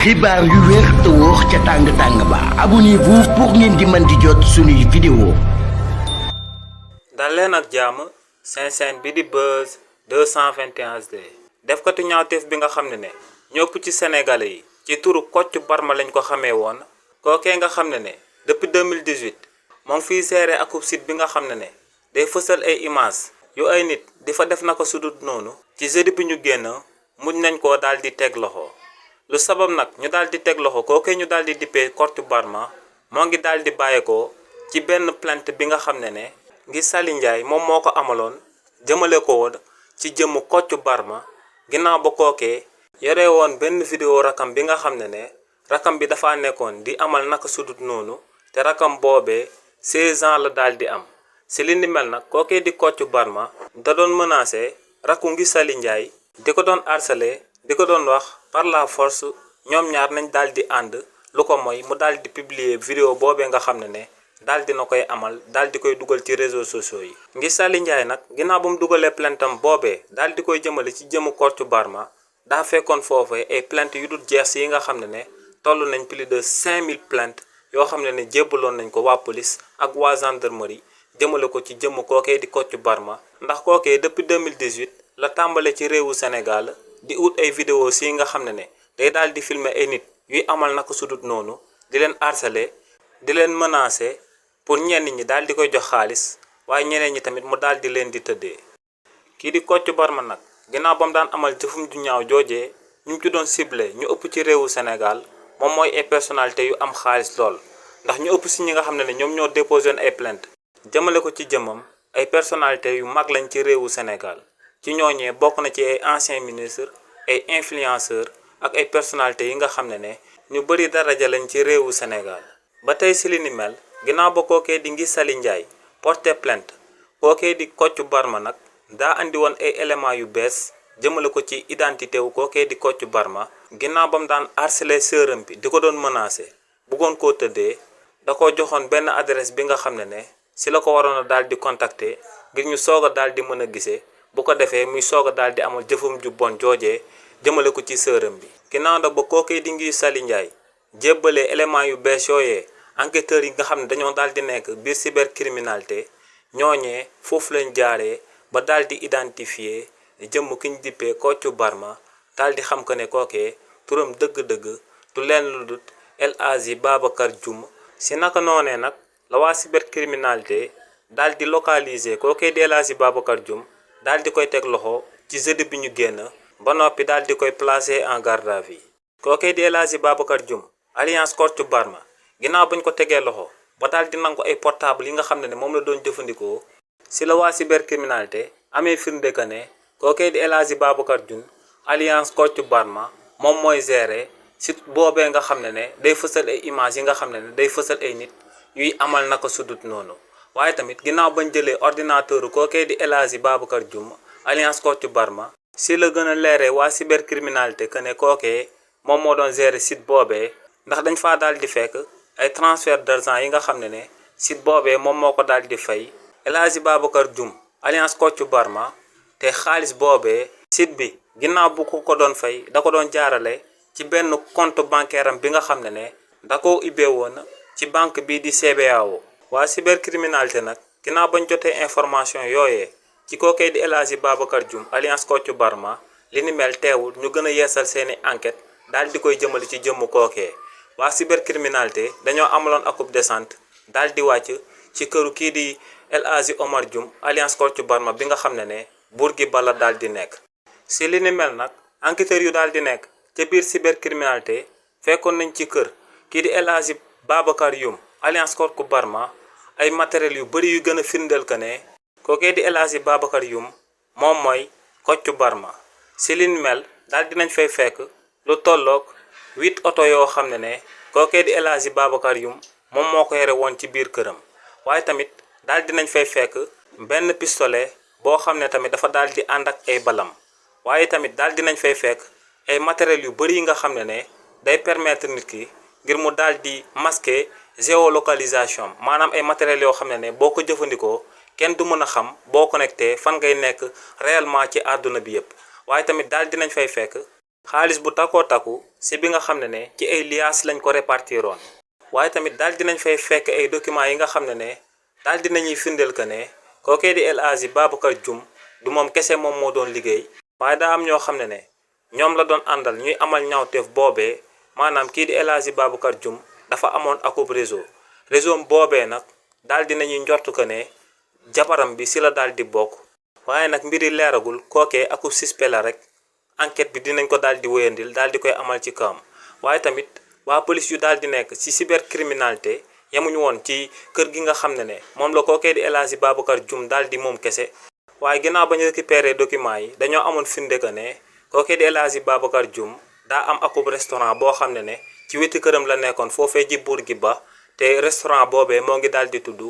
xibaar yu wér te wóor ca tàng ba abonnez-vous pour ngeen di mën di jot suñuy vidéo. dal leen ak jàmm seen chaîne bi di Buzz 221 HD defkatu ñaawteef bi nga xam ne ñëpp ci sénégalais yi ci turu Kocc Barma lañ ko xamee woon kookee nga xam ne depuis 2018 moom fiy seere akub site bi nga xam ne day fësal ay image yu ay nit di fa def naka sudut noonu ci jeudi bi ñu génn mujj nañ koo daal di teg loxo. lu sabab nag ñu daal di teg loxo kookee ñu daal di dippee Kocc Barma moo ngi daal di bàyyeekoo ci benn plainte bi nga xam ne ngir Sali Ndiaye moom moo ko amaloon jëmale ko woon ci jëmmu Kocc Barma ginnaaw ba kookee yore woon benn vidéo rakam bi nga xam ne rakam bi dafa nekkoon di amal naka sudut noonu te rakam boobee 16 ans la daal di am si li ni mel nag kookee di Kocc Barma da doon menacé rakku ngi Sali Ndiaye di ko doon harcelé di ko doon wax par la force ñoom ñaar nañ daal di ànd lu ko mooy mu daal di publier vidéo boobee nga xam ne daal di na koy amal daal di koy dugal ci réseaux sociaux yi. ngir Sali Ndiaye nag ginnaaw ba mu dugalee plaintam boobee daal di koy jëmale ci jëmu Kocc Barma daa fekkoon foofee ay plainte yu dul jeex yi nga xam ne toll nañ plus de 5000 plaintes yoo xam ne jébbaloon nañ ko waa police ak waa gendarmerie jëmale ko ci jëmm kookee di Kocc Barma ndax kookee depuis 2018 la tàmbale ci réewu Sénégal. di ut ay vidéo si nga xam ne day daal di filmer ay nit yuy amal naka sudut noonu di leen harceler di leen menacer pour ñenn ñi daal di koy jox xaalis waaye ñeneen ñi tamit mu daal di leen di tëddee. kii di Kocc Barma nag ginnaaw ba mu daan amal jëfum ju ñaaw joojee ñu ci doon ciblé ñu ëpp ci réewu Sénégal moom mooy ay personnalité yu am xaalis lool ndax ñu ëpp si ñi nga xam ne ñoom ñoo déposé ay plainte jëmale ko ci jëmmam ay personnalité yu mag lañ ci réewu Sénégal. ci ñooñee bokk na ci ay anciens ministres ay influenceurs ak ay personnalités yi nga xam ne ñu bëri daraja lañ ci réewu Sénégal ba tey si li ni mel ginnaaw ba kookee di ngi Sali Ndiaye porté plainte kookee di Kocc Barma nag daa andi woon ay éléments yu bees jëmale ko ci identité wu kookee di Kocc Barma ginnaaw ba mu daan harceler sœuram bi di ko doon menacer bëggoon koo tëddee da ko joxoon benn adresse bi nga xam ne si la ko waroon a daal di contacter ngir ñu soog a daal di mën a gisee. bu ko defee muy soog a daal di amal jëfum ju bon joojee jëmale ko ci sëram bi ginnaaw nag ba kookee di ngi Sali Ndiaye jébbalee éléments yu bees yooyee enquêteurs yi nga xam ne dañoo daal di nekk biir cybercriminalité ñooñee foofu lañ jaaree ba daal di identifier jëmm ki ñu dippee Kocc Barma daal di xam que ne kookee turam dëgg-dëgg du leen lu dut El Hadji Babacar Dioum si naka noonee nag la waa cybercriminalité daal di localiser kookee di El Hadji Babacar Dioum daal di koy teg loxo ci jeudi bi ñu génn ba noppi daal di koy placer en garde à vue kookee di El Hadji Babacar Dioum alliance Kocc Barma ginnaaw bañ ko tegee loxo ba daal di nangu ay portable yi nga xam ne moom la doon jëfandikoo si la waa cybercriminalité amee firnde que ne kookee di El Hadji Babacar Dioum alliance Kocc Barma moom mooy gérer site boobee nga xam ne day fësal ay images yi nga xam ne day fësal ay nit yuy amal naka sudut noonu. waaye tamit ginnaaw bañ jëlee ordinateur kookee di El Hadji Babacar Dioum alliance Kocc Barma si la gën a leeree waa cybercriminalité que ne kookee moom moo doon gérer site boobee ndax dañ faa daal di fekk ay transfert d'argent yi nga xam ne site boobee moom moo ko daal di fay El Hadji Babacar Dioum alliance Kocc Barma te xaalis boobee site bi ginnaaw bu ko doon fay da ko doon jaarale ci benn compte bancaire am bi nga xam ne da koo ubbee woon ci banque bii di CBAO. waa cybercriminalité nag ginnaaw bañ jotee information yooyee ci kookee di El Hadji Babacar Dioum alliance Kocc Barma li ni mel teewul ñu gën a yeesal seeni enquête daal di koy jëmale ci jëmmu kookee waa cybercriminalité dañoo amaloon akub descente daal di wàcc ci këru kii di El Hadji Omar Dioum alliance Kocc Barma bi nga xam ne Bourguiba la daal di nekk si li ni mel nag enquêteurs yu daal di nekk ca biir cybercriminalité fekkoon nañ ci kër kii di El Hadji Babacar Dioum alliance Kocc Barma ay matériels yu bëri yu gën a firndeel que ne kookee di El Hadji Babacar Dioum moom mooy Kocc Barma si li ni mel daal dinañ fay fekk lu tolloog 8 oto yoo xam ne kookee di El Hadji Babacar Dioum moom moo ko yore woon ci biir këram waaye tamit daal dinañ fay fekk benn pistolet boo xam ne tamit dafa daal di ànd ak ay balam waaye tamit daal dinañ fay fekk ay matériels yu bëri yi nga xam ne day permettre nit ki ngir mu daal di masquer géolocalisation maanaam ay matériels yoo xam ne boo ko jëfandikoo kenn du mën a xam boo connecté fan ngay nekk réellement ci àdduna bi yëpp waaye tamit daal dinañ fay fekk xaalis bu takkoo takku si bi nga xam ne ci ay liaas lañ ko répartiroon. waaye tamit daal dinañ fay fekk ay documents yi nga xam ne daal dinañuy firndeel que ne kookee di El Hadji Babacar Dioum du moom kese moom moo doon liggéey waaye daa am ñoo xam ne ñoom la doon àndal ñuy amal ñaawteef boobee maanaam kii di El Hadji Babacar Dioum dafa amoon akub réseau boobee nag daal dinañuy njort que ne jabaram bi si la daal di bokk waaye nag mbiri leeragul kookee akub suspect la rek enquête bi dinañ ko daal di wéyandil daal di koy amal ci kawam. waaye tamit waa police yu daal di nekk ci cybercriminalité yemuñu woon ci kër gi nga xam ne moom la kookee di El Hadji Babacar Dioum daal di moom kese waaye ginnaaw ba ñu récupéré documents yi dañoo amoon firnde que ne kookee di El Hadji Babacar Dioum daa am akub restaurant boo xam ne ci wetu këram la nekkoon foofee ji Bourguiba te restaurant boobee moo ngi daal di tudd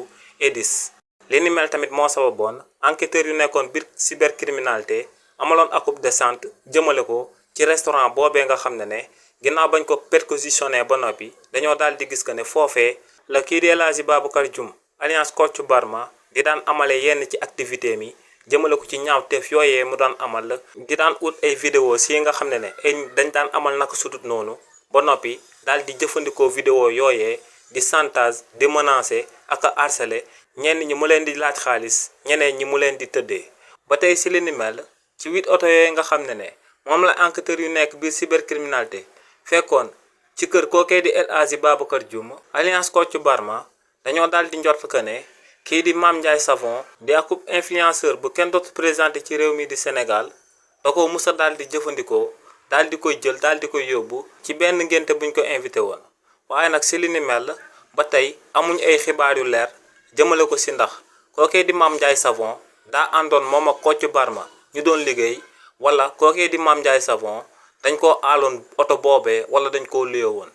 Edis. li ni mel tamit moo sababoon enquêteurs yu nekkoon biir cybercriminalité amaloon akub descente jëmale ko ci restaurant boobee nga xam ne ginnaaw bañ ko perquisitionné ba noppi dañoo daal di gis que ne foofee la kii di El Hadji Babacar Dioum alliance Kocc Barma di daan amale yenn ci activité mi jëmale ko ci ñaawteef yooyee mu daan amal di daan ut ay vidéo si nga xam ne ay dañ daan amal naka sudut noonu ba noppi daal di jëfandikoo vidéo yooyee di chantage di menacer ak a harceler ñenn ñi mu leen di laaj xaalis ñeneen ñi mu leen di tëddee. ba tey si li ni mel ci 8 oto yooyu nga xam ne moom la enquêteurs yu nekk biir cybercriminalité fekkoon ci kër kookee di El Hadji Babacar Dioum alliance Kocc Barma dañoo daal di njort que ne kii di Mame Ndiaye Savon di akub influenceur bu kenn dootu présenté ci réew mi di Sénégal da ko musa daal di jëfandikoo daal di koy jël daal di koy yóbbu ci benn ngénte buñ ko invité woon. waaye nag si li ni mel ba tey amuñ ay xibaar yu leer jëmale ko si ndax kookee di Mame Ndiaye Savon daa àndoon moom ak Kocc Barma ñu doon liggéey wala kookee di Mame Ndiaye Savon dañ koo aaloon oto boobee wala dañ koo luye woon.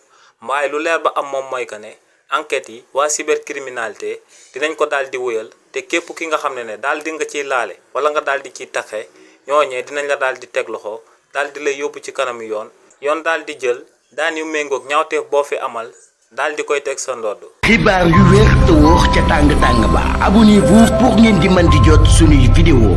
waaye lu leer ba am moom mooy que ne enquête yi waa cybercriminalité dinañ ko daal di wéyal te képp ki nga xam ne daal di nga ciy laale wala nga daal di ciy taxe ñooñee dinañ la daal di teg loxo daal di lay yóbbu ci kanamu yoon daal di jël daan yu méngoog ñaawteef boo fi amal daal di koy teg sa ndodd. xibaar yu wér te wóor ca tàng tàng ba abonnez-vous pour ngeen di mën di jot suñuy vidéo